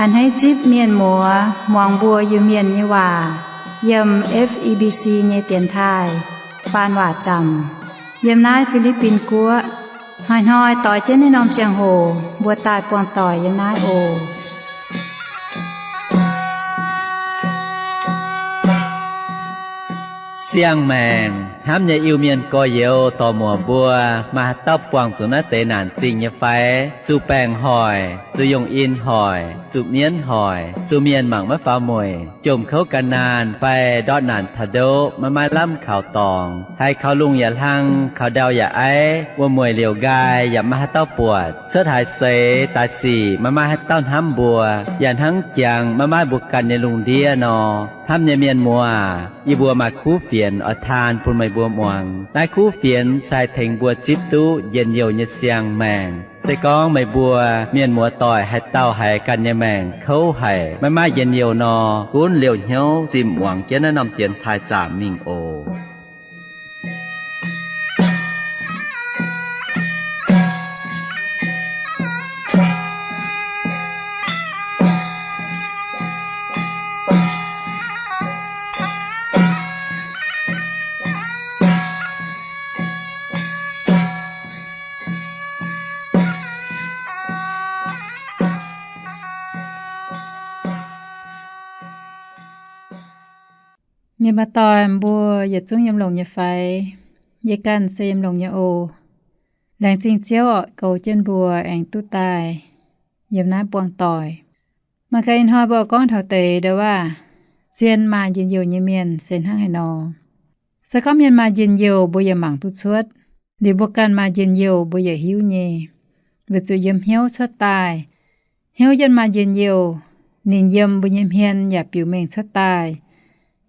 A'hneiv zipv mienh muoz muangx mbuo Iu-Mienh nyei waac yiem F E B C nyei dienx taaih faan waac zaamc yiem naaiv Fi^li^bin Guoqv. Hnoi-hnoi doix jienv naaiv norm ziangh hoc mbuo daaih buangh doic yiem naaiv oc. Siang-maengc hnamv nyei Iu-Mienh gorx-youz dorc-muoc mbuo, maaih haaix dauh buangh zuqc naaiv deix naanc zingh nyei fai? Zuqc baengc hoic, zuqc yungh in hoic, zuqc mienv hoic, zuqc mienh mangc maiv faaux mueic, jomc kouv gan naanh fai ndortv naanc taux ndoqv maiv maaih lamh kaux dorngx, haiz kaux lungh yaac hlang, kaux ndau yaac aiv, wuom-mueic liouc nqaai yaac maiv maaih haaix dauh buatc, cuotv haaix seix daaih sic maiv maaih haaix dauh hnamv mbuo, yaac hnangv jangx maiv maaih mbuo ganh nyei lungh ndiev nor. Hnamv nyei mienh muoz, yie mbuo maaih kuv fienx oix taan bun meih mbuo muangx. Naaiv kuv fienx se haih tengx mbuo zipv duqv njien-youh nyei siang-maengc. Se gorngv meih mbuo mienh muoz doic haaix dauh haiz ganh nyei maengc kouv haic, maiv maaih njien-youh nor, gunv liouh hnyouv zinh muangx jienv naaiv norm dienx taaih zaamc mingh oc. Mienh muoz-doic mbuo yietc zungv yiem longx nyei fai? Yie ganh se yiem longx nyei oc. Laengz zingh Ziouv oc, goux jienv mbuo aengx duqv daaih yiem naaiv buangh doic. Mangc gaax ih hnoi mbuo gorngv taux deix ndo waac, zien maaih njien-youh nyei mienh se hnangv haaix nor. Se gorngv mienh maaih njien-youh mbuo yaac mangc duqv cuotv. Liuz mbuo ganh maaih njien-youh mbuo yaac hiuv nyei, weic zuqc yiem hnyouv cuotv daaih. Hnyouv yietv maaih njien-youh, ninh yiem mbuo nyei hmien yaac biux mengh cuotv daaih.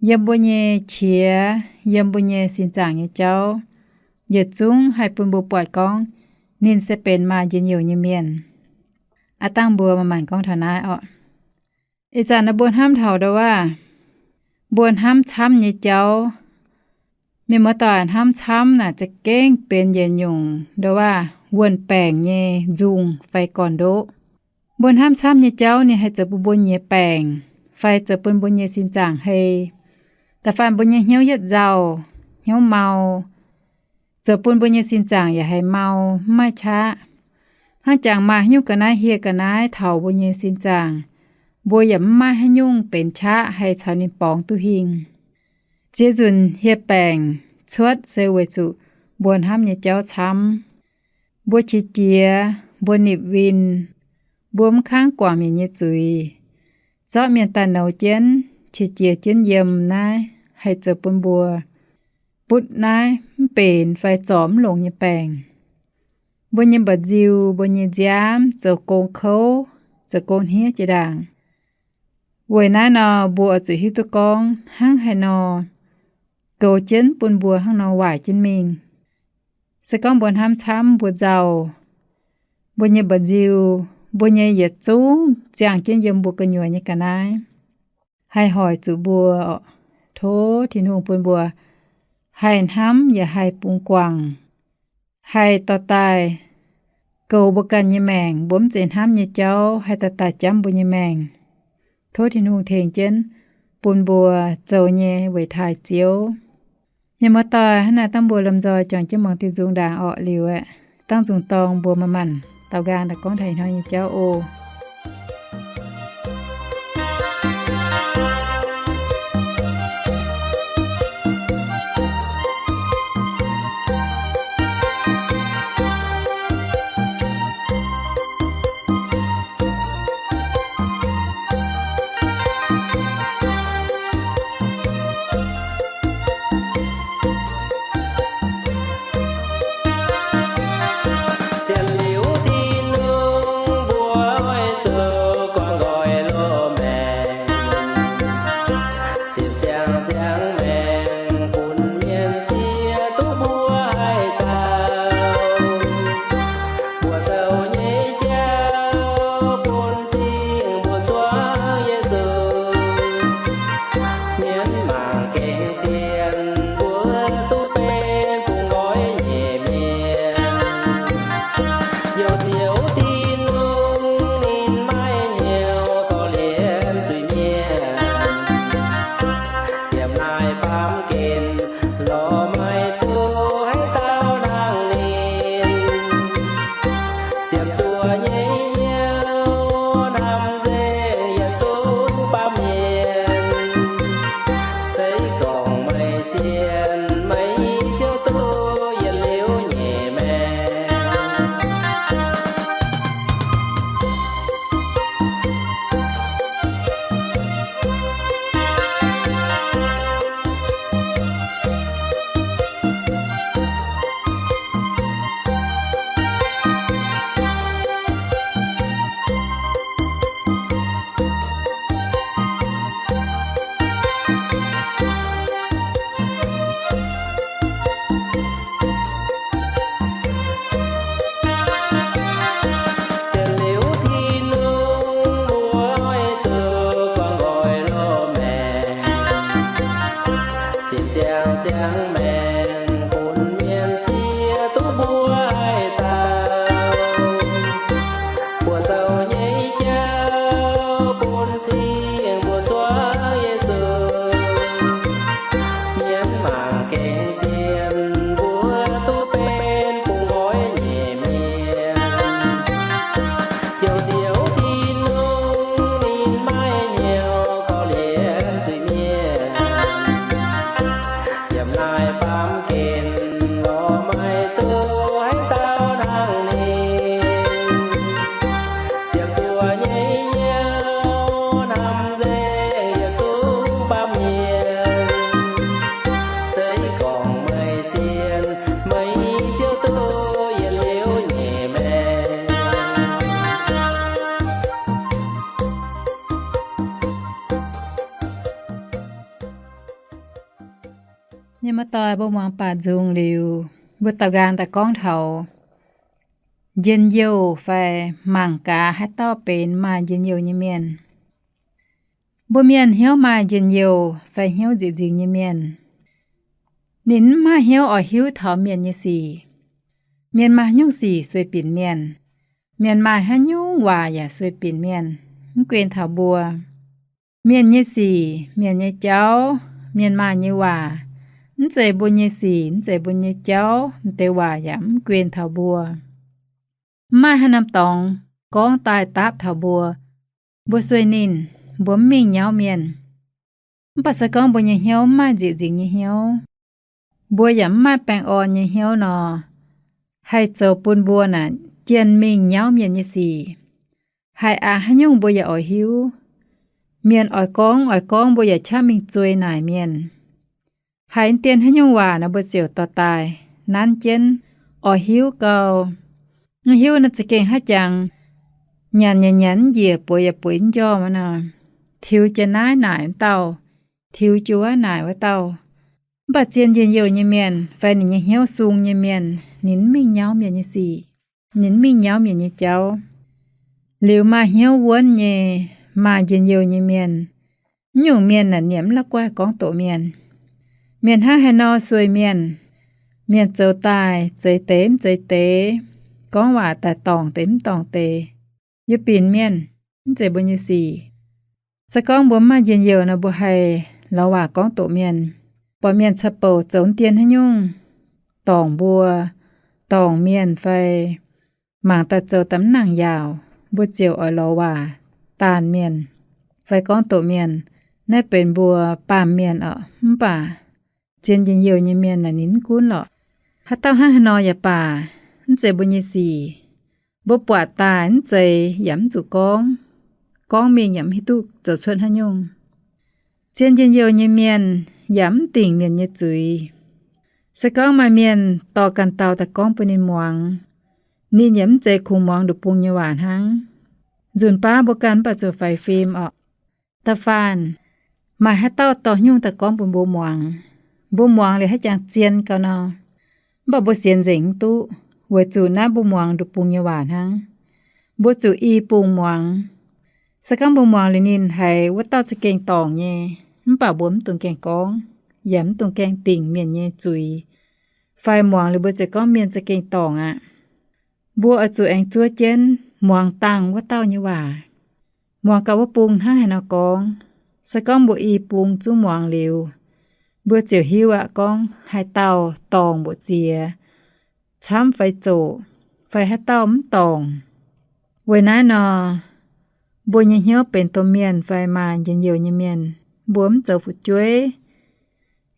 Yiem mbuo nyei qiex, yiem mbuo nyei sin zaangc nyei jauv, yietc zungv haih bun mbuo buatc gorngv ninh se benx maaih njien-youh nyei mienh. Aav dangh mbuo manc-manc gorngv taux naaiv orqc. Ih zanc naaiv mbuo hnamv taux ndo waac, mbuo hnamv camv nyei jauv. Mienh muoz-doic, hnamv camv naaic za'gengh benx yietc nyungc ndo waac wuonh baengc nyei nzungh fai gorn-ndoqv. Mbuo hnamv camv nyei jauv ninh haih zoux bun mbuo nyiex baengc, fai zoux bun mbuo nyei sin zaangc hei. Da'faanh mbuo nyei hnyouv yietv nzauh, hnyouv mau, zoux bun mbuo nyei sin zaangc yaac haiz mau, mv maaih qaqv. Hnangv jangx maaih haaix nyungc ga'naaiv hieh ga'naaiv taux mbuo nyei sin zaangc, mbuo yaac mv maaih haaix nyungc benx qaqv haih caux ninh borngz duqv hingh. Ziex nzunc hieh baengc cuotv se weic zuqc mbuo hnamv nyei jauv camv. Mbuo qiex jiez, mbuo nipc win, mbuo mv kangv guangc mienh nyei zuiz, zorqv mienh daaih nouz jienv, qiex jiez jienv yiem naaiv haih zoux bun mbuo butv naaiv mv benx fai zorc mv longx nyei baengc. Mbuo nyei mba'nziu, mbuo nyei nziaamv zoux gong kouv, zoux gong hniev jiex ndaangc. Weic naaiv nor, mbuo oix zuqc hiuv duqv gorngv hnangv haaix nor goux jienv bun mbuo hnangv nor waaic jienv mingh. Se gorngv mbuo hnamv camv, mbuo nzauh, mbuo nyei mba'nziu, mbuo nyei yietc zungv ziangh jienv yiem mbuo gu'nyuoz nyei ga'naaiv, haih hoic zuqc mbuo, tov Tin-Hungh bun mbuo haih hnamv yaac haih bungx guangc, haih dorh daaih goux mbuo ganh nyei maengc. Mbuo mv zeiz hnamv nyei jauv haih dorh daaih jamv mbuo nyei maengc. Tov Tin-Hungh tengx jienv bun mbuo zoux nyei weic taaih Ziouv. Mienh muoz-doic, hnangv naaiv dangh mbuo lomh nzoih juangc jienv muangx diuh nzung ndaangc orqc. Liuz aeqv, dangh nzung dorng mbuo manc-manc daaux nqaang daaih gorngv taux ih hnoi nyei jauv oc. Sienx liuz Tin-Hungh mbuox oix ziangx maengc bun mienh ziex duqv mbuo haih dauh. Buoz-zaux nyei jauv bun singx mbuo zuangx Yesu. Nyiemv mangc gengh zien mbuo duqv benx bungx oix nyeic mienh. Ziouc nzioux Tin-Hungh ninh maiv hnyouv korv-lienh zuiz-mienh. Yiem naaiv baamh gen lorz maiv duqv haaix dauh hnangv ninh. Ziepc zuoqc nyei hnyouv hnamv nzengc yietc zungv baamh mienh. Se gorngv meih sienx, meih ziouc duqv yietc liuz nyeic maengc. Mienh muoz-doic, mbuo muangx baac nzung liuz, mbuo daaux nqaang daaih gorngv taux njien-youh fai mangc gaax haaix dauh benx maaih njien-youh nyei mienh. Mbuo mienh hnyouv maaih njien-youh fai hnyouv nzieqc nzingx nyei mienh, ninh mv maaih hnyouv oix hiuv taux mienh nyei sic. Mienh maaih haaix nyungc sic sueih binc mienh. Mienh maaih haaix nyungc waac yaac sueih binc mienh, mv guen taux mbuo. Mienh nyei sic, mienh nyei jauv, mienh maaih nyei waac, mv zeiz mbuo nyei sic, mv zeiz mbuo nyei jauv, m'deix waac yaac mv guen taux mbuo. Mv maaih haaix norm dorngx gorngv daaih dapv taux mbuo. Mbuo sueih ninh, mbuo mv mingh nyauv mienh. Mv baac se gorngv mbuo nyei hnyouv mv maaih nzieqc nzingx nyei hnyouv, mbuo yaac mv maaih baengh orn nyei hnyouv nor, haih zoux bun mbuo naaic jien mingh nyauv mienh nyei sic. Haih aqc haaix nyungc mbuo yaac oix hiuv. Mienh oix gorngv, oix gorngv mbuo yaac qaqv mingh zuei naaic mienh. Haiz dien haaix nyungc waac nor mbuo ziouc dorh daaih nanv jienv, oix hiuv gau. Mv hiuv nor za'gengh haiv jangx, nyanc yaac nyanc mv njiec, bueix yaac bueix mv njormh nor, tiux jienv naaiv naaic wuov dauh, tiux jienv wuov naaic wuov dauh. Mv baac zien njien-youh nyei mienh fai ninh nyei hnyouv sung nyei mienh, ninh mv mingh nyauv mienh nyei sic, ninh mv mingh nyauv mienh nyei jauv. Liuz maaih hnyouv wuonv nyei, maaih njien-youh nyei mienh, mv nyungc mienh naaic nyiemc mv la'guaih gorngv doqc mienh. Mienh hnangv haaix nor sueih mienh, mienh zoux daaih zeiz deix mv zeiz deix, gorngv waac daaih dorngc deix mv dorngc deix, yie binc mienh, mv zeiz mbuo nyei sic. Se gorngv mbuo mv maaih njien-youh nor, mbuo haih lorz waac gorngv doqc mienh, buatc mienh ca'bouc zoux dien haaix nyungc dorngc mbuo, dorngc mienh fai mangc daaih zoux daaih mv nangc yaauc, mbuo ziouc oix lorz waac daanh mienh fai gorngv doqc mienh. Naaiv benx mbuo baamh mienh oc. Mv baac zien njien-youh nyei mienh naaic ninh mv gunv lorqc. Haaix dauh hnangv haaix nor yaac baac, mv zeiz mbuo nyei sic. Mbuo buatc daaih mv zeiz yaac mv zuqc gorngv, gorngv mingh yaac mv hiuv duqv zoux cuotv haaix nyungc. Zien njien-youh nyei mienh yaac mv dingc mienh nyei zuiz. Se gorngv maaih mienh dorh ganh dauh daaih gorngv bun ninh muangx, ninh yaac mv zeiz kungx muangx nduqc bung nyei waac hnangv. Nzunc baav mbuo ganh mv baac zuqc faix fim orqc. Da'faanh maaih haaix dauh dorh nyungc daaih gorngv bun mbuo muangx, mbuo muangx liuz haiv jangx zien gau nor, mv baac mbuo sienx nzengc mv duqv, weic zuqc naaiv mbuo muangx nduqc bung nyei waac hnangv. Mbuo zuqc i bung muangx. Se gorngv mbuo muangx liuz ninh haiz wuov dauh za'gengh dorngc nyei, mv baac mbuo mv dungx gaengh gorngv, yaac mv dungx gaengh dingc mienh nyei zuiz, fai muangx liuz mbuo ziouc gorngv mienh za'gengh dorngc aqv. Mbuo oix zuqc aengx zuov jienv muangx dangh wuov dauh nyei waac, muangx gaax wuov bung hnangv haaix nor gorngv. Se gorngv mbuo i bung zungv muangx liuz, mbuo ziouc hiuv aqv gorngv haaix dauh dorngc mbu'ziex, camv fai zoqc, fai haaix dauh mv dorngc. Weic naaiv nor, mbuo nyei hnyouv benx domh mienh fai maaih njien-youh nyei mienh, mbuo mv zoux fu'jueiv,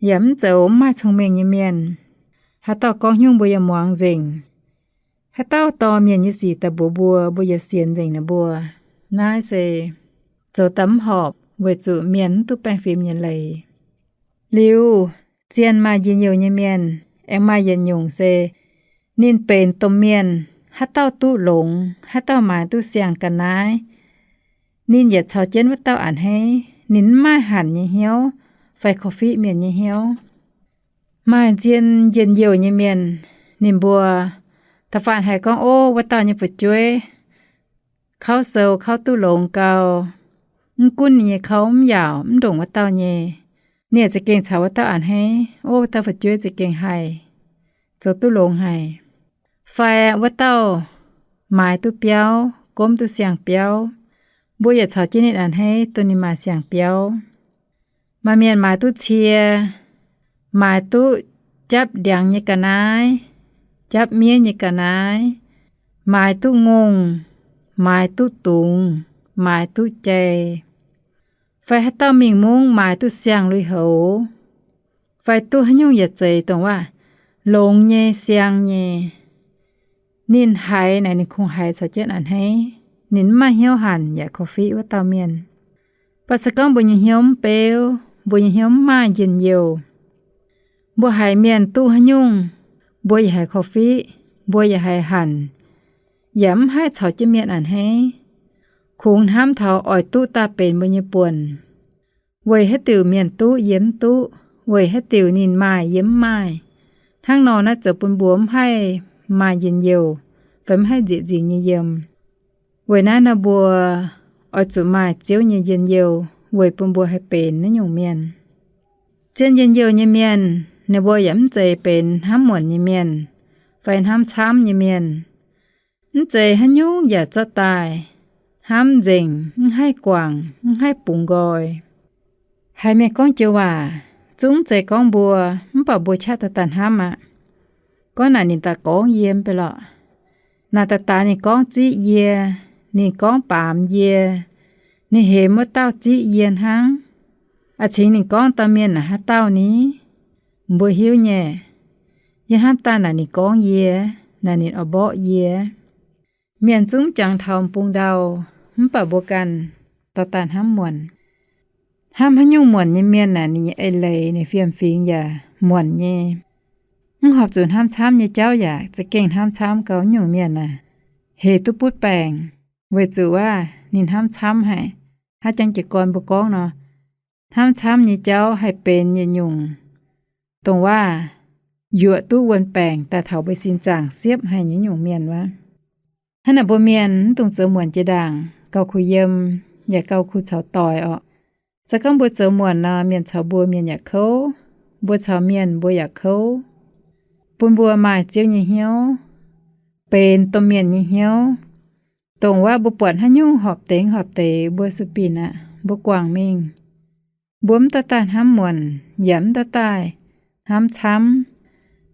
yaac mv zoux mv maaih cong-mengh nyei mienh. Haaix dauh gorngv nyungc mbuo yaac muangx nzengc. Haaix dauh dorh mienh nyei sic daaih mbuox mbuo, mbuo yaac sienx nzengc ninh mbuo. Naaiv se zoux daaih mv horpc weic zuqc mienh mv duqv baengh fim nyei leiz. Liuz, zien maaih njien-youh nyei mienh aengx maaih yietc nyungc se ninh benx domh mienh, haaix dauh duqv longx, haaix dauh maaiz duqv siang-ga'naaiv, ninh yaac caux jienv wuov dauh a'hneiv. Ninh mv maaih hanc nyei hnyouv fai korv-fiqv mienh nyei hnyouv. Maaih zien njien-youh nyei mienh, ninh mbuo da'faanh haiz gorngv, ov, wuov dauh nyei fu'jueiv kauv sou kauv duqv longx gau, mv gunv ninh nyei kauv mv yaauc mv ndongc wuov dauh nyei, ninh yaac za'gengh caux wuov dauh a'hneiv, ov, wuov dauh fu'jueiv za'gengh haih, zoux duqv longx haic. Fai wuov dauh maaiz duqv biauv, gomv duqv siang-biauv, mbuo yaac caux jienv ninh a'hneiv dongh ninh maaih siang-biauv. Maaih mienh maaiz duqv cie, maaiz duqv japv ndiangx nyei ga'naaiv, japv miev nyei ga'naaiv, maaiz duqv ngongh, maaiz duqv dungz, maaiz duqv jai. Fai haaix dauh mingh mungv maaiz duqv siang-lui-houx, fai duqv haaix nyungc yietc zeiz dongh waac longx nyei, siang nyei, ninh haiz naaic ninh kungx haiz caux jienv a'hneiv. Ninh mv maaih hnyouv hanc yaac korv-fiqv wuov dauh mienh. Mv baac se gorngv mbuo nyei hnyouv mv beuv, mbuo nyei hnyouv mv maaih njien-youh, mbuo haiz mienh duqv haaix nyungc, mbuo yaac haiz korv-fiqv, mbuo yaac haiz hanc, yaac mv haih caux jienv mienh a'hneiv, kungx hnamv taux oix duqv daaih benx mbuo nyei buonc. Weic haaix diuc mienh duqv yie mv duqv, weic haaix diuc ninh maaih yie mv maaih, hnangv nor naaiv zoux bun mbuo mv haih maaih njien-youh, fai mv haih nzieqc nzingx nyei yiem. Weic naaiv nor mbuo oix zuqc maaih Ziouv nyei njien-youh weic bun mbuo haih benx naaiv nyungc mienh. Zien njien-youh nyei mienh, ninh mbuo yaac mv zeiz benx hnamv muonc nyei mienh fai hnamv camv nyei mienh. Mv zeiz haaix nyungc yaac zorqv daaih hnamv nzengc, mv haih guangc, mv haih bungx nqoi. Haiz mienh gorngv joux waac, zungv mv zeiz gorngv mbuo, mv baac mbuo qaqv daaih daaih hnamv aqv. Gorngv naaic ninh daaih gorngv yie mv bei lorqc. Naaic daaih daaih ninh gorngv ziqv yie, ninh gorngv baamz yie, ninh hemx wuov dauh ziqv yie hnangv. A'cingx ninh gorngv dauh mienh naaic haaix dauh ni? Mbuo hiuv nyei. Yie hnamv daaih naaic ninh gorngv yie, naaic ninh oix mborqv yie. Mienh zungv jangx taux m'bung ndau, mv baac mbuo ganh dorh daaih hnamv muonc. Hnamv haaix nyungc muonc nyei mienh naaic, ninh nyei eix leiz, ninh fiem-fingx yaac muonc nyei. Mv horpc zuqc hnamv camv nyei jauv yaac za'gengh hnamv camv gau nyungc mienh aah, hec duqv butv baengc. Weic zuqc waac ninh hnamv camv haic. Hnangv jangx jiez gorn mbuo gorngv nor, hnamv camv nyei jauv haih benx yietc nyungc dongh waac yuoqc duqv wuon baengc daaih taux mbuo sin zaangc siepv haic nyei nyungc mienh wuov. Hnangv naaic mbuo mienh mv dungx zoux muonc jiex ndaangc, gauh kuh yiem, yaac gauh kuh caux doix orqc. Se gorngv mbuo zoux muonc nor, mienh caux mbuo mienh yaac kouv, mbuo caux mienh mbuo yaac kouv, bun mbuo maaih Ziouv nyei hnyouv, benx domh mienh nyei hnyouv. Dongh waac mbuo buatc haaix nyungc horpc dengx horpc deix mbuo sueih binc aqv, mbuo guangc mingh. Mbuo mv dorh daaih hnamv muonc, yaac mv dorh daaih hnamv camv.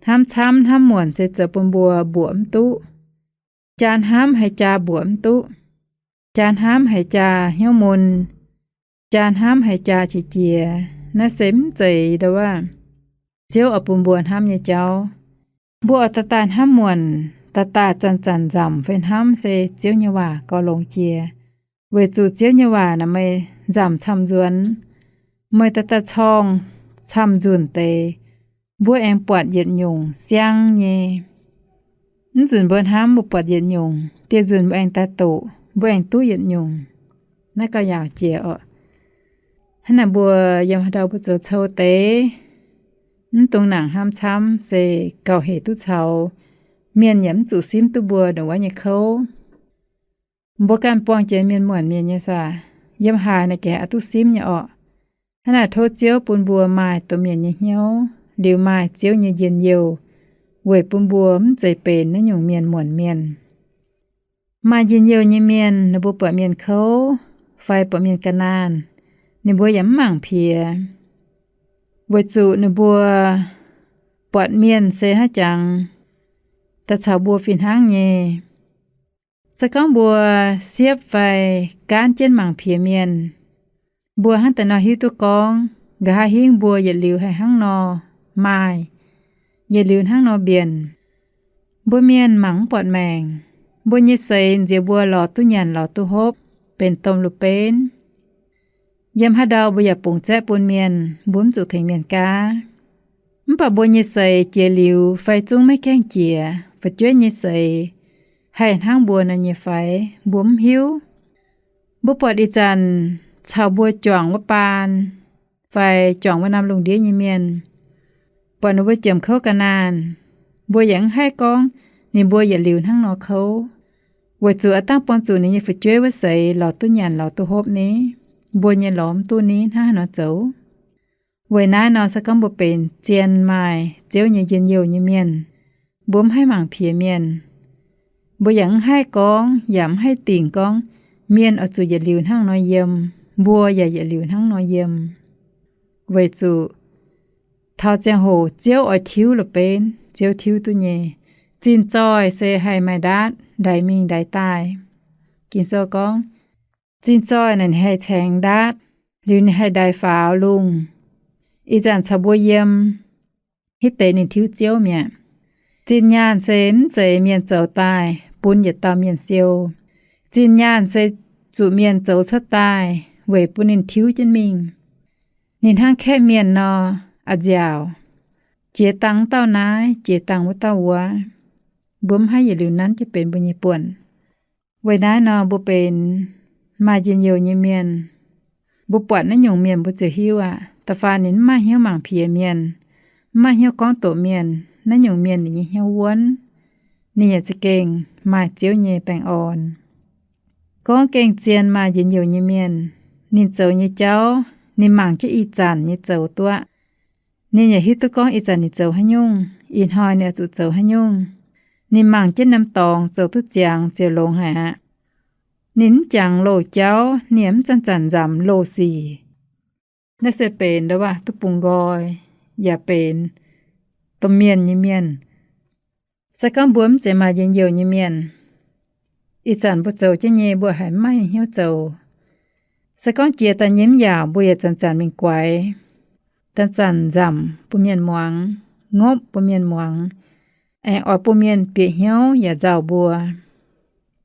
Hnamv camv hnamv muonc se zoux bun mbuo mbuoqc mv duqv. Jaa hnamv haiz jaa mbuoqc mv duqv. Jaa hnamv haiz jaa hnyouv mun. Jaa hnamv haiz jaa qiex jiez. Naaiv se mv zeiz ndau waac Ziouv oix bun mbuo hnamv nyei jauv. Mbuo oix dorh daaih hnamv muonc, dorh daaih zanc-zanc nzamc fai hnamv se Ziouv nyei waac gauh longx jiex. Weic zuqc Ziouv nyei waac naaic meih nzamc camv-nzuonx, meih dorh daaih corng camv-nzunc deix, mbuo aengx buatc yietc nyungc siang nyei. Mv nzunc mbuo hnamv mbuo buatc yietc nyungc, dieh nzunc mbuo aengx daaih doqc, mbuo aengx duqv yietc nyungc. Naaiv gauh yaauc jiex orqc. Hnangv naaic mbuo yiem haaix ndau mbuo zoux cou deix, mv dungx nangc hnamv camv se gauh hec duqv caux mienh yaac mv zuqc simv duqv mbuo ndongc wuov nyei kouv. Mbuo ganh buangh jiex mienh muonc mienh nyei saah, yiem haaix naaic gaax aqc duqv simv nyei orqc. Hnangv naaic tov Ziouv bun mbuo maaih domh mienh nyei hnyouv, liuz maaih Ziouv nyei njien-youh, weic bun mbuo mv zeiz benx naaiv nyungc mienh muonc mienh. Maaih njien-youh nyei mienh, ninh mbuo buatc mienh kouv fai buatc mienh ga'naanh, ninh mbuo yaac mv mangc piex, weic zuqc ninh mbuo buatc mienh se hnangv jangx daaih caux mbuo fih hnangv nyei. Se gorngv mbuo siepv fai gaanv jienv mangc piex mienh, mbuo hnangv daaih nor hiuv duqv gorngv, nqa'haav hingv mbuo yietc liuz haih hnangv nor maaih, yietc liuz hnangv nor mbienc. Mbuo mienh mangc mv buatc maengc. Mbuo nyei seix nziex mbuo lorz duqv nyanc lorz duqv hopv, benx domh lu benv. Yiem haaix ndau mbuo yaac bungx zaeqv bun mienh, mbuo mv zuqc tengx mienh gaav. Mv baac mbuo nyei seix jiex liuz fai zungv maiv gaengh jiex, fu'jueiv nyei seix haih hnangv mbuo nor nyei fai, mbuo mv hiuv. Mbuo buatc ih zanc caux mbuo juangc wuov baan fai juangc wuov norm lungh ndiev nyei mienh, buatc ninh mbuo jiemx kouv ga'naanh, mbuo yaac mv haih gorngv ninh mbuo yietc liuz hnangv nor kouv, weic zuqc aav dangh buangh zuqc ninh nyei fu'jueiv wuov seix lorz duqv nyanc lorz duqv hopv ni, mbuo nyei lorz mv duqv ni, hnangv haaix nor zoux? Weic naaiv nor, se gorngv mbuo benx zien maaih Ziouv nyei njien-youh nyei mienh, mbuo mv haih mangc piex mienh. Mbuo yaac mv haih gorngv yaac mv haih dingc gorngv mienh oix zuqc yietc liuz hnangv nor yiem, mbuo yaac yietc liuz hnangv nor yiem. Weic zuqc taux ziangh hoc Ziouv oix tiuv la'benv, Ziouv tiuv duqv nyei. Zinh zoih se haih maaih ndaatv ndaix mingh ndaix daaih. Ging-Sou gorngv, zinh zoih naaic ninh haih caengx ndaatv, liuz ninh haih ndaix faaux lungh. Ih zanc caux mbuo yiem, hitv deix ninh tiuv Ziouv mi'aqv. Zinh nyaanh se mv zeiz mienh zoux daaih bun yietc dauh mienh siou. Zinh nyaanh se zuqc mienh zoux cuotv daaih weic bun ninh tiuv jienv mingh. Ninh hnangv kaeqv mienh nor, a'nziaauc, jiex dangh wuov dauh naaiv, jiex dangh wuov dauh wuov. Mbuo mv haih yietc liuz nanv jienv benx mbuo nyei buonc. Weic naaiv nor, mbuo benx maaih njien-youh nyei mienh, mbuo buatc naaiv nyungc mienh mbuo ziouc hiuv aqv. Da'faanh ninh mv maaih hnyouv mangc piex mienh, mv maaih hnyouv gorngv doqc mienh, naaiv nyungc mienh ninh nyei hnyouv wuonv, ninh yaac za'gengh maaih Ziouv nyei baengh orn. Gorngv gengh zien maaih njien-youh nyei mienh, ninh zoux nyei jauv, ninh mangc jienv ih zanc nyei zoux duqv. Ninh yaac hiuv duqv gorngv ih zanc ninh zoux haaix nyungc, ih hnoi ninh oix zuqc zoux haaix nyungc. Ninh mangc jienv norm dorngx zoux duqv ziangx ziouc longx haic aqv. Ninh mv jangx loz-jauv, ninh yaac mv zanc-zanc nzamc loz-sic. Naaiv se benx nduov waac duqv bungx nqoi, yaac benx domh mienh nyei mienh. Se gorngv mbuo mv zeiz maaih njien-youh nyei mienh, ih zanc mbuo zoux jienv nyei mbuo haiz mv maaih hnyouv zoux. Se gorngv jiex daaih nyei mv yaac mbuo yaac zanc-zanc mingh guaix, zanc-zanc nzamc bun mienh muangx, ngopv bun mienh muangx, aengx oix bun mienh bieqc hnyouv yaac nzauh mbuo.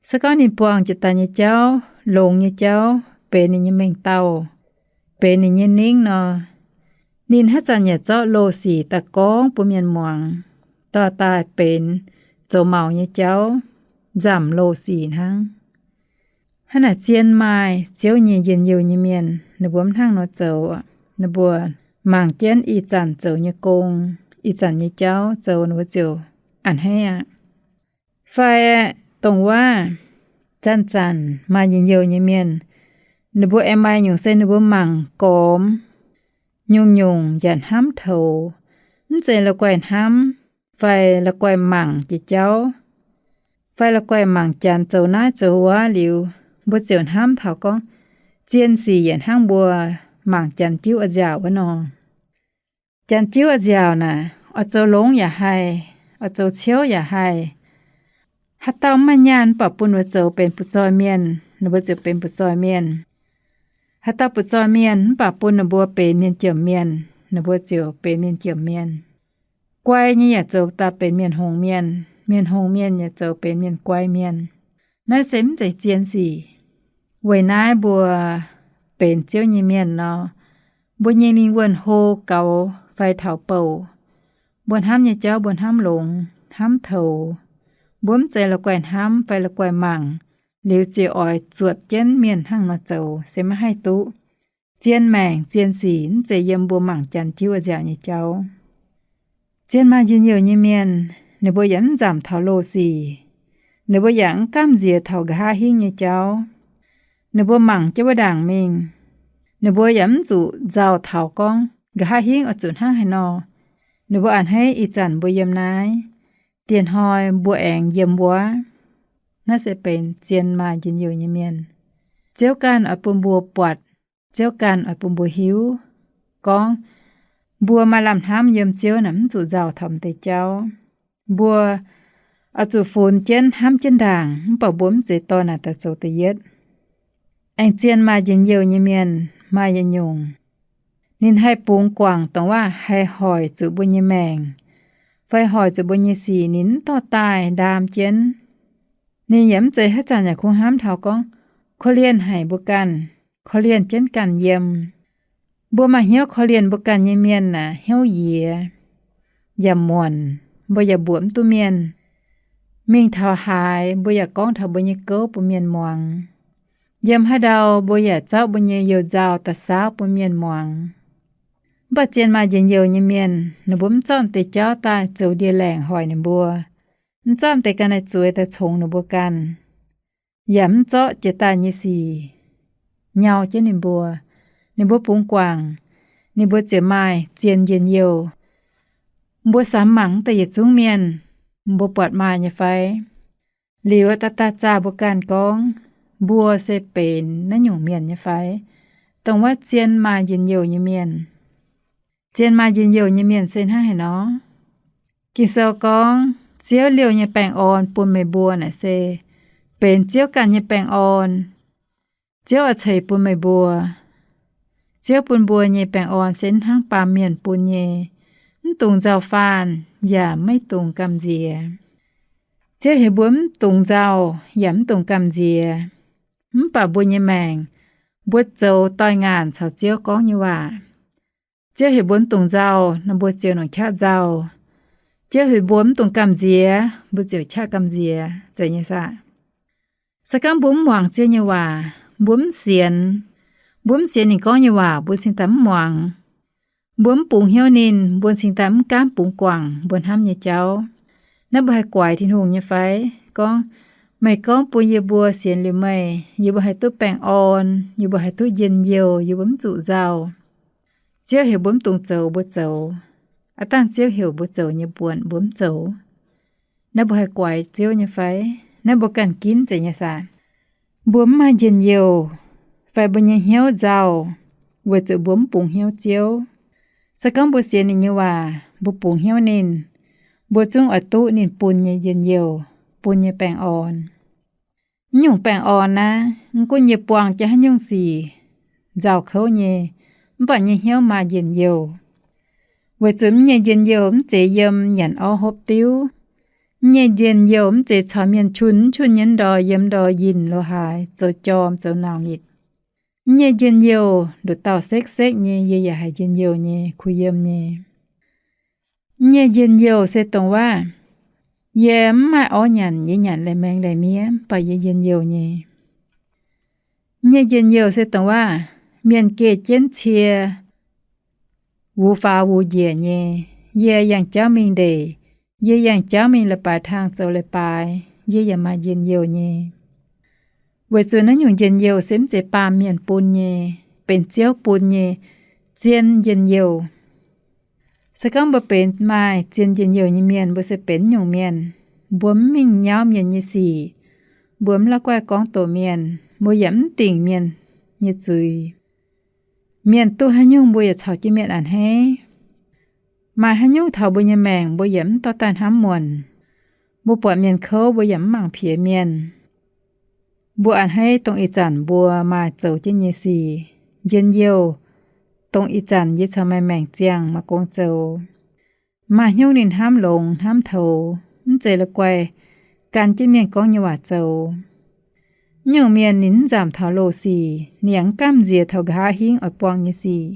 Se gorngv ninh buangh jiex daaih nyei jauv, longx nyei jauv, benx ninh nyei mengh dauh, benx ninh nyei ningv nor, ninh haaix zanc yaac zorqv loz-sic daaih gorngv bun mienh muangx, dorh daaih benx zoux maux nyei jauv, nzamc loz-sic hnangv. Hnangv naaic zien maaih Ziouv nyei njien-youh nyei mienh, ninh mbuo mv hnangv nor zoux. Ninh mbuo mangc jienv ih zanc zoux nyei gong, ih zanc nyei jauv zoux ninh mbuo ziouc a'hneiv aqv. Fai dongh wuov zanc-zanc maaih njien-youh nyei mienh, ninh mbuo aengx maaih nyungc se ninh mbuo mangc gormx nyungc-nyungc yaac hnamv toux, mv zeiz la'guaih hnamv fai la'guaih mangc jiex jauv, fai la'guaih mangc Janx zoux naaiv zoux wuov liuz, mbuo ziouc hnamv taux gorngv zien sic yietc hnangv mbuo mangc Janx-Jiuv a'nziaauc wuov nor. Janx-Jiuv a'nziaauc naaic, oix zoux longx yaac haih, oix zoux ciouv yaac haih. Haaix dauh mv maaih nyaanh mv baac bun ninh mbuo zoux benx butv-zoih mienh, ninh mbuo ziouc benx butv-zoih mienh. Haaix dauh butv-zoih mienh mv baac bun ninh mbuo benx mienh jomc mienh, ninh mbuo ziouc benx mienh jomc mienh. Guai nyei yaac zoux daaih benx mienh hngongx mienh, mienh hngongx mienh yaac zoux benx mienh guai mienh. Naaiv se mv zeiz zien sic. Weic naaiv mbuo benx Ziouv nyei mienh nor, mbuo nyei lingh wuonh hlo gaux fai taux bouc, mbuo hnamv nyei jauv mbuo hnamv longx, hnamv toux. Mbuo mv zeiz la'guaih hnamv fai la'guaih mangc, liuz ziouc oix zuotc jienv mienh hnangv nor zoux se maiv haih duqv. Zien maengc zien sic mv zeiz yiem mbuo mangc Janx-Jiuv a'nziaauc nyei jauv. Zien maaih njien-youh nyei mienh, ninh mbuo yaac mv nzamc taux loz-sic. Ninh mbuo yaac mv gamh nziex taux nqa'haav hingv nyei jauv. Ninh mbuo mangc jienv wuov ndaangc mingh. Ninh mbuo yaac mv zuqc nzauh taux gorngv nqa'haav hingv oix zuqc hnangv haaix nor. Ninh mbuo a'hneiv ih zanc mbuo yiem naaiv, dieh hnoi mbuo aengx yiem wuov. Naaiv se benx zien maaih njien-youh nyei mienh. Ziouv ganh oix bun mbuo buatc, Ziouv ganh oix bun mbuo hiuv gorngv, mbuo maaih lamh hnamv yiem Ziouv naaic mv zuqc nzauh taux m'deix jauv. Mbuo oix zuqc funx jienv hnamv jienv ndaangc, mv baac mbuo mv zeiz dorh naaic daaih zoux da'yietv. Aengx zien maaih njien-youh nyei mienh maaih yietc nyungc, ninh haih bungx guangc dongh waac haih hoic zuqc mbuo nyei maengc, fai hoic zuqc mbuo nyei sic, ninh mv dorh daaih ndaam jienv. Ninh yaac mv zeiz haaix zanc yaac kungx hnamv taux gorngv korv-lienh haic mbuo ganh, korv-lienh jienv ganh yiem. Mbuo maaih hnyouv korv-lienh mbuo ganh nyei mienh naaic hnyouv yiex yaac muonc, mbuo yaac mbuoqc mv duqv mienh. Mingh taux haaix mbuo yaac gorngv taux mbuo nyei gouv bun mienh muangx. Yiem haaix ndau mbuo yaac zorqv mbuo nyei you-nzauh daaih saauv bun mienh muangx. Mv baac zien maaih njien-youh nyei mienh, ninh mbuo mv zorqv m'deix jauv daaih zoux ndie-laengc hoic ninh mbuo, mv zorqv m'deix ga'naaiv zueiz daaih congx ninh mbuo ganh, yaac mv zorqv jiex daaih nyei sic nyau jienv ninh mbuo. Ninh mbuo bungx guangc, ninh mbuo ziouc maaih zien njien-youh. Mbuo samx mangc deix yietc zungv mienh, mbuo buatc maaih nyei fai? Liuz daaih daaih zaah mbuo ganh gorngv, mbuo se benx naaiv nyungc mienh nyei fai? Dongh wuov zien maaih njien-youh nyei mienh. Zien maaih njien-youh nyei mienh se hnangv haaix nor? Ging-Sou gorngv, Ziouv liouh nyei baengh orn bun meih mbuo naaic se benx Ziouv ganh nyei baengh orn. Ziouv oix ceix bun meih mbuo. Ziouv bun mbuo nyei baengh orn se mv hnangv baamh mienh bun nyei, mv dungx nzauh faanh yaac maiv dungx gamh nziex. Ziouv heuc mbuo mv dungx nzauh yaac mv dungx gamh nziex, mv baac mbuo nyei maengc, mbuo zoux doix-ngaanc caux Ziouv gorngv nyei waac. Ziouv heuc mbuo mv dungx nzauh nor, mbuo ziouc nongc qaqv nzauh. Ziouv heuc mbuo mv dungx gamh nziex, mbuo ziouc qaqv gamh nziex, zeiz nyei saah? Se gorngv mbuo mv muangx Ziouv nyei waac, mbuo mv sienx, mbuo mv sienx ninh gorngv nyei waac, mbuo cingx daaih mv muangx. Mbuo mv bungx hnyouv ninh, mbuo cingx daaih mv gaamv bungx guangc mbuo hnamv nyei jauv. Naaiv mbuo haih guaix Tin-Hungh nyei fai? Gorngv, meih gorngv bun yie mbuo sienx liuz meih, yie mbuo haih duqv baengh orn, yie mbuo haih duqv njien-youh, yie mbuo mv zuqc nzauh. Ziouv heuc mbuo mv dungx zoux, mbuo zoux. Aav dangh Ziouv heuc mbuo zoux nyei buonc mbuo mv zoux. Naaiv mbuo haih guaix Ziouv nyei fai? Naaiv mbuo ganh ginv zeiz nyei saah? Mbuo mv maaih njien-youh, fai mbuo nyei hnyouv nzauh, weic zuqc mbuo mv bungx hnyouv Ziouv. Se gorngv mbuo sienx ninh nyei waac, mbuo bungx hnyouv ninh, mbuo zungv oix duqv ninh bun nyei njien-youh, bun nyei baengh orn. Mv nyungc baengh orn naaiv, mv gunv yie buangh jienv haaix nyungc sic nzauh kouv nyei, mv baac nyei hnyouv maaih njien-youh. Weic zuqc mv nyei njien-youh mv zeiz yiem nyanc orv hopv diuv. Mv nyei njien-youh mv zeiz caux mienh qun mv qun nyei ndor yiem ndor yinh lo haaix zoux jorm zoux nauc nyitc. Mv nyei njien-youh nduqc dauh sekv-sekv nyei, yie yaac haiz njien-youh nyei, kuh yiem nyei. Mv nyei njien-youh se dongh waac, yie mv maaih orv nyanc, yie nyanc laih maengx laih miev, mv baac yie njien-youh nyei. Mv nyei njien-youh se dongh waac, mienh geh jienv cie wuov faaux wuov njiec nyei, yie yangh jauv mingh ndeic, yie yangh jauv mingh leiz-baaix tang zoux leiz-baaix, yie yaac maaih njien-youh nyei. Weic zuqc naaiv nyungc njien-youh se mv zeiz baamh mienh bun nyei, benx Ziouv bun nyei zien njien-youh. Se gorngv mbuo benx maaih zien njien-youh nyei mienh, mbuo se benx nyungc mienh, mbuo mv mingh nyauv mienh nyei sic, mbuo mv la'guaih gorngv doqc mienh, mbuo yaac mv dingc mienh nyei zuiz. Mienh duqv haaix nyungc mbuo yaac caux jienv mienh a'hneiv. Maaih haaix nyungc taux mbuo nyei maengc mbuo yaac mv dorh daaih hnamv muonc. Mbuo buatc mienh kouv mbuo yaac mv mangc piex mienh. Mbuo a'hneiv dongh ih zanc mbuo maaih zoux jienv nyei sic. Njien-youh dongh ih zanc yie caux meih maengc ziangh mangc gong zoux. Maaih hnyouv ninh hnamv longx hnamv toux, mv zeiz la'guaih gan jienv mienh gorngv nyei waac zoux. Mv nyungc mienh ninh mv nzamc taux loz-sic, ninh yaac mv gamh nziex taux nqa'haav hingv oix buangh nyei sic.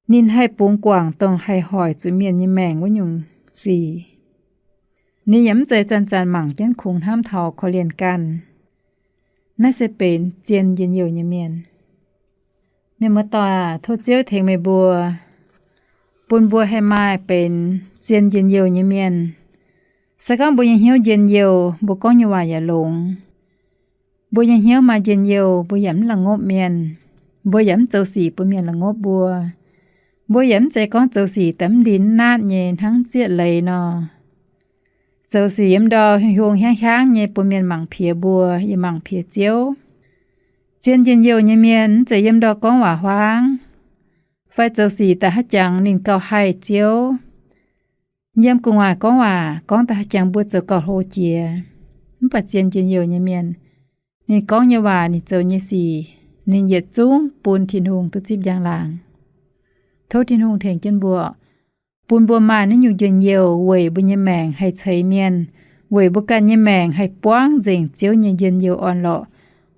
Ninh haih bungx guangc dongh haih hoic zuqc mienh nyei maengc wuov nyungc sic. Ninh yaac mv zeiz zanc-zanc mangc jienv kungx hnamv taux korv-lienh ganh. Naaiv se benx zien njien-youh nyei mienh. Mienh muoz-doic aac, tov Ziouv tengx meih mbuo, bun mbuo haih maaih benx zien njien-youh nyei mienh. Se gorngv mbuo nyei hnyouv njien-youh, mbuo gorngv nyei waac yaac longx. Mbuo nyei hnyouv maaih njien-youh, mbuo yaac mv la'ngopv mienh. Mbuo yaac mv zoux sic bun mienh la'ngopv mbuo. Mbuo yaac mv zeiz gorngv zoux sic daaih mv ndin mv naatv nyei hnangv zieqv leiz nor. Zoux sic yiem ndor hiuv hiuv hiaangv hiaangv nyei bun mienh mangc piex mbuo, yaac mangc piex Ziouv. Zien njien-youh nyei mienh mv zeiz yiem ndor gorngv waac huaangv, fai zoux sic daaih haaix jangx ninh gauh haih Ziouv. Yiem gu'nguaaic gorngv waac gorngv daaih haaix jangx mbuo zoux gauh hlo jiex. Mv baac zien njien-youh nyei mienh, ninh gorngv nyei waac, ninh zoux nyei sic, ninh yietc zungv bun Tin-Hungh duqv zipv njang-laangc. Tov Tin-Hungh tengx jienv mbuo, bun mbuo maaih naaiv nyungc njien-youh weic mbuo nyei maengc haih ceix mienh, weic mbuo ganh nyei maengc haih buangv nzengc Ziouv nyei njien-youh orn-lorqc,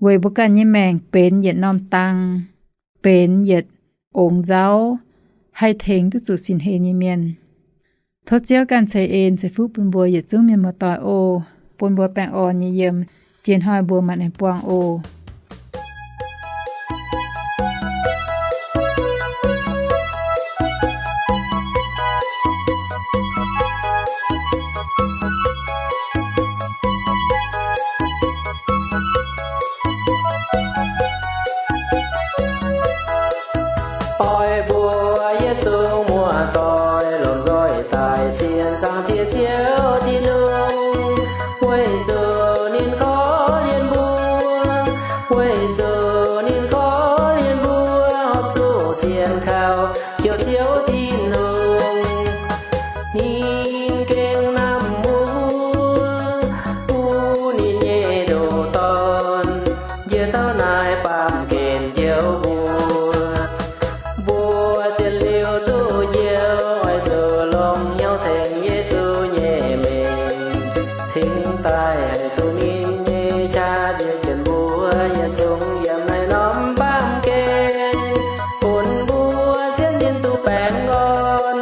weic mbuo ganh nyei maengc benx yietc norm dang, benx yietc ongx nzauv, haih tengx duqv zuqc sin hlen nyei mienh. Tov Ziouv ganh ceix en ceix fuqv bun mbuo yietc zungv mienh muoz-doic oc, bun mbuo baengh orn nyei yiem, jiex hnoi mbuo maaih aengx buangh oc. Oix Mbuo yietc zungv muoz-doic lomh nzoih daaih sienx Zaangc Diex Ziouv Tin-Hungh, weic zuqc ninh korv-lienh mbuo, weic zuqc ninh korv-lienh mbuo horpc zuqc sienx kaux heuc Ziouv Tin-Hungh. Ninh gengh namh mbuo, bun ninh nyei ndoh Dorn njiec taux naaiv baamh gen njoux mbuo. Mbuo sienx liuz duqv njoux, oix zuqc longc hnyouv ceng Yesu nyei mengh, cingx daaih haih duqv ninh nyei qaqv nziex jienv mbuo yietc zungv yiem naaiv norm baamh gen, bun mbuo sienx ninh duqv baengh orn,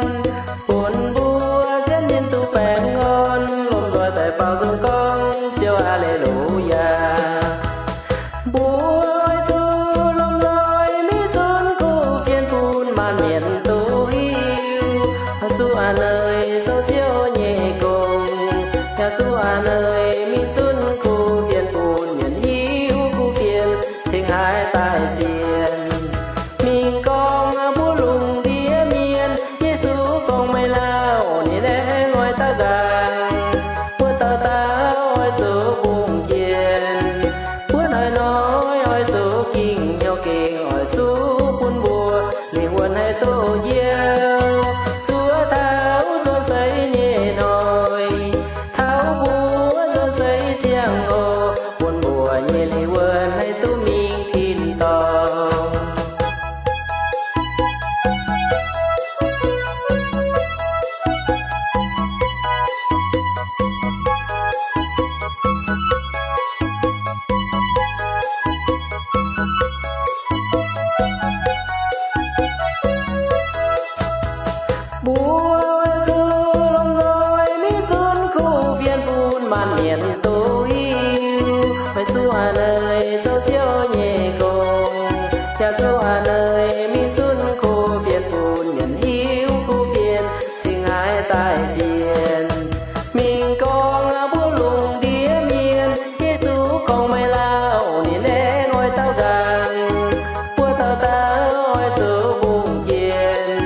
bun mbuo sienx ninh duqv baengh orn, lomh nzoih daaih baaux nzung gorngv Ziouv Aa^le^lu^yaa. Mbuo oix zuqc lomh nzoih mingh zunv kuv-fienx bun maanc mienh duqv hiuv, zuqc a'hneiv zoux Ziouv nyei gong, yaac zuqc a'hneiv mingh zunv kuv-fienx bun mienh hiuv kuv-fienx cingx haaix daaih sienx. Mingh gorngv mbuox lungh ndiev mienh, Yesu gorngv meih lauh, ninh aengx oix daux nqaang. Mbuo dauh dauh oix zuqc mbungh jienh, mbuo hnoi-hnoi oix zuqc ging hnyouv gengh, oix zuqc bun mbuo lingh wuonh haih duqv njoux, zuov taux nzuonx seix nyei hnoi, taux mbuo nzuonx seix ziangh hoc, bun mbuo nyei lingh wuonh haih duqv mingh tin-dorngh. Mbuo oix zuqc lomh nzoih mingh zunv kuv-fienx bun maanc mienh duqv hiuv, oix zuqc a'hneiv zoux Ziouv nyei gong, yaac zuqc a'hneiv mingh zunv kuv-fienx bun mienh hiuv kuv-fienx cingx haaix daaih sienx. Mingh gorngv mbuox lungh ndiev mienh, Yesu gorngv meih lauh, ninh aengx oix daux nqaang. Mbuo dauh dauh oix zuqc mbungh jienh,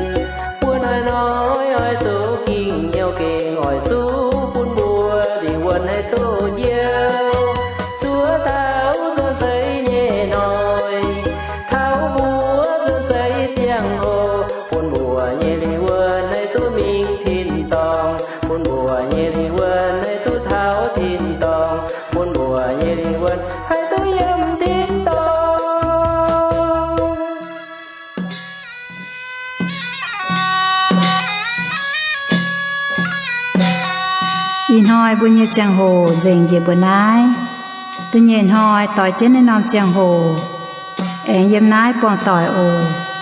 mbuo hnoi-hnoi oix zuqc ging hnyouv gengh, oix zuqc bun mbuo lingh wuonh haih duqv njoux, zuov taux nzuonx seix nyei hnoi, taux mbuo nzuonx seix ziangh hoc, bun mbuo nyei lingh wuonh haih duqv mingh tin-dorngh, bun mbuo nyei lingh wuonh haih duqv taux tin-dorngh, bun mbuo nyei lingh wuonh haih duqv yiem tin-dorngh. Ih hnoi mbuo nyei ziangh hoc nzengc njiec mbuo naaiv. Da'nyeic hnoi doix jienv naaiv norm ziangh hoc, aengx yiem naaiv buangh doic oc.